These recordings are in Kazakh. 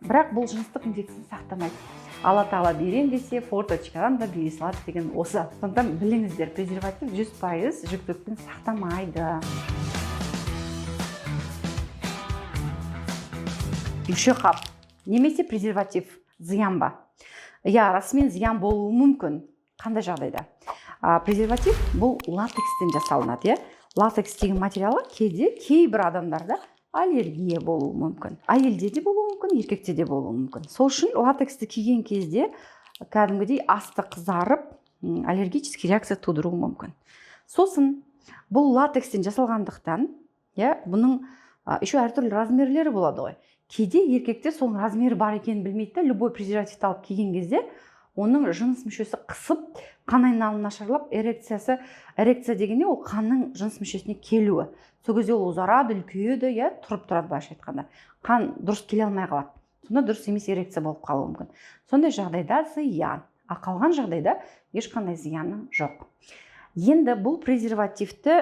Бірақ бұл жыныстық инфекцияны сақтамайды. Алла Тағала берем десе, форточкадан да бере салады деген осы. Сондықтан біліңіздер, презерватив 100% жүктіліктен сақтамайды. Мүшеқап немесе презерватив зиян ба? Иә, расымен зиян болуы мүмкін. Қандай жағдайда? Презерватив бұл латекстен жасалынады, иә. Латекс деген материалға кейде кейбір адамдарда аллергия болуы мүмкін. Әйелде де болуы мүмкін, еркекте де болуы мүмкін. Сол үшін латексті киген кезде кәдімгідей асты қызарып, аллергический реакция тудыруы мүмкін. Сосын бұл латекстен жасалғандықтан, иә, бұның еще әртүрлі размерлері болады ғой. Кейде еркектер соның размері бар екенін білмейді да, любой презервативті алып киген кезде оның жыныс мүшесі қысып, қан айналымы нашарлап, эрекциясы. Эрекция деген не? Ол қанның жыныс мүшесіне келуі. Сол кезде ол ұзарады, үлкейеді, иә, тұрып тұрады. Былайша айтқанда, қан дұрыс келе алмай қалады. Сонда дұрыс емес эрекция болып қалуы мүмкін. Сондай жағдайда зиян. Ал қалған жағдайда ешқандай зияны жоқ. Енді бұл презервативті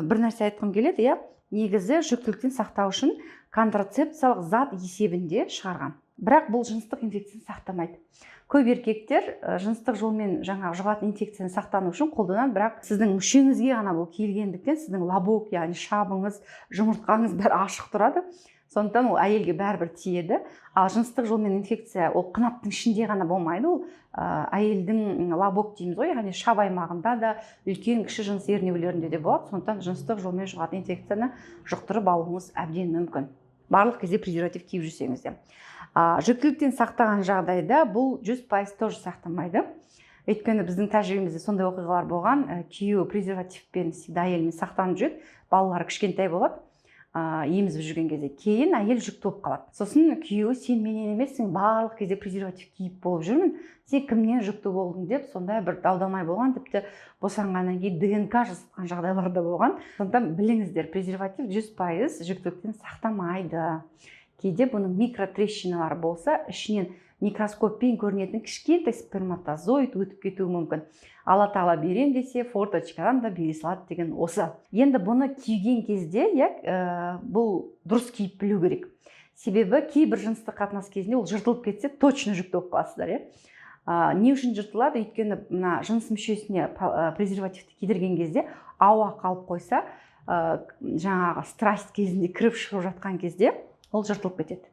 бір нәрсе айтқым келеді, иә. Негізі жүктіліктен сақтау үшін контрацепциялық зат есебінде шығарған, бірақ бұл жыныстық инфекцияны сақтамайды. Көп еркектер жыныстық жолмен жаңағы жұғатын инфекцияны сақтану үшін қолданады. Бірақ сіздің мүшеңізге ғана бұл киілгендіктен, сіздің лобок, яғни шабыңыз, жұмыртқаңыз бәрі ашық тұрады. Сондықтан ол әйелге бәрібір тиеді. Ал жыныстық жолмен инфекция ол қынаптың ішінде ғана болмайды. Ол әйелдің лобок дейміз ғой, яғни шаб аймағында да, үлкен кіші жыныс ернеулерінде де болады. Сондықтан жыныстық жолмен жұғатын инфекцияны жұқтырып алуыңыз әбден мүмкін, барлық кезде презерватив киіп жүрсеңіз де. Жүктіліктен сақтаған жағдайда бұл 100% тоже сақтамайды. Өйткені біздің тәжірибемізде сондай оқиғалар болған. Күйеуі презервативпен всегда әйелімен сақтанып жүреді, балалары кішкентай болады, емізіп жүрген кезде. Кейін әйел жүкті болып қалады. Сосын күйеуі: «Сен менен емессің, барлық кезде презерватив киіп болып жүрмін, сен кімнен жүкті болдың?» – деп, сондай бір дау дамай болған. Тіпті босанғаннан кейін ДНК жасатқан жағдайлар да болған. Сондықтан біліңіздер, презерватив 100% жүктіліктен сақтамайды. Кейде бұның микротрещиналары болса, ішінен микроскоппен көрінетін кішкентай сперматозоид өтіп кетуі мүмкін. Алла Тағала берем десе, форточкадан да бере салады деген осы. Енді бұны киген кезде, иә, бұл дұрыс киіп білу керек. Себебі кейбір жыныстық қатынас кезінде ол жыртылып кетсе, точно жүкті болып қаласыздар, иә. Не үшін жыртылады? Өйткені мына жыныс мүшесіне презервативті кидірген кезде ауа қалып қойса, жаңағы страсть кезінде кіріп шығып жатқан кезде ол жыртылып кетеді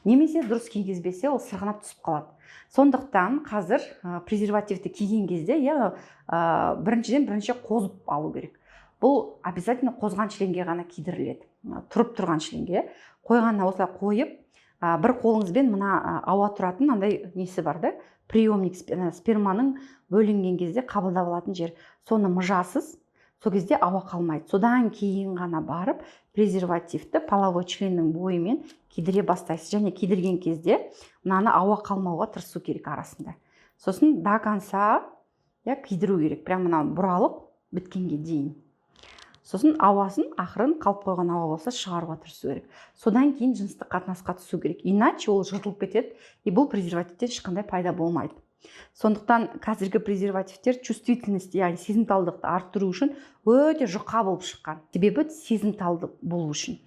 немесе дұрыс кигізбесе, ол сырғанап түсіп қалады. Сондықтан қазір презервативті киген кезде, иә, біріншіден, бірінші қозып алу керек. Бұл обязательно қозған членге ғана кидіріледі, тұрып тұрған членге қойғаннан осылай қойып, бір қолыңызбен мына ауа тұратын андай несі бар да, приемник, сперманың бөлінген кезде қабылдап алатын жер, соны мыжасыз. Сол кезде ауа қалмайды. Содан кейін ғана барып презервативті половой членнің бойымен кидіре бастайсыз. Және кидірген кезде мынаны ауа қалмауға тырысу керек арасында. Сосын до конца, иә, кидіру керек, прям мынау бұралып біткенге дейін. Сосын ауасын ақырын, қалып қойған ауа болса, шығаруға тырысу керек. Содан кейін жыныстық қатынасқа түсу керек, иначе ол жыртылып кетеді и бұл презервативтен ешқандай пайда болмайды. Сондықтан қазіргі презервативтер чувствительность, яғни сезімталдықты арттыру үшін өте жұқа болып шыққан, себебі сезімталды болу үшін.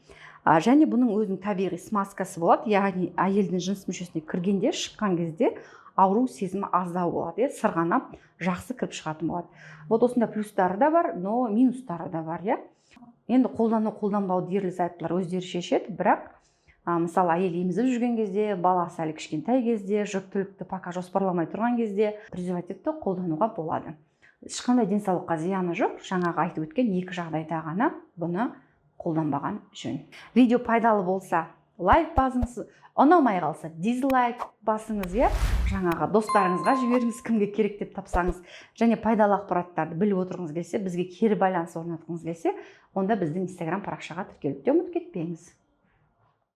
Және бұның өзінің табиғи смазкасы болады, яғни әйелдің жыныс мүшесіне кіргенде, шыққан кезде ауру сезімі аздау болады, иә, сырғанап жақсы кіріп шығатын болады. Вот осындай плюстары да бар, но минустары да бар, иә. Енді қолдану қолданбауды ерлі зайыптылар өздері шешеді. Бірақ мысалы, әйел емізіп жүрген кезде, баласы әлі кішкентай кезде, жүктілікті пока жоспарламай тұрған кезде презервативті қолдануға болады. Ешқандай денсаулыққа зияны жоқ. Жаңағы айтып өткен екі жағдайда ғана бұны қолданбаған жөн. Видео пайдалы болса, лайк басыңыз, ұнамай қалса, дизлайк басыңыз, иә. Жаңағы достарыңызға жіберіңіз, кімге керек деп тапсаңыз. Және пайдалы ақпараттарды біліп отырғыңыз келсе, бізге кері байланыс орнатқыңыз келсе, онда біздің Инстаграм парақшаға тіркелуді де ұмытып кетпеңіз.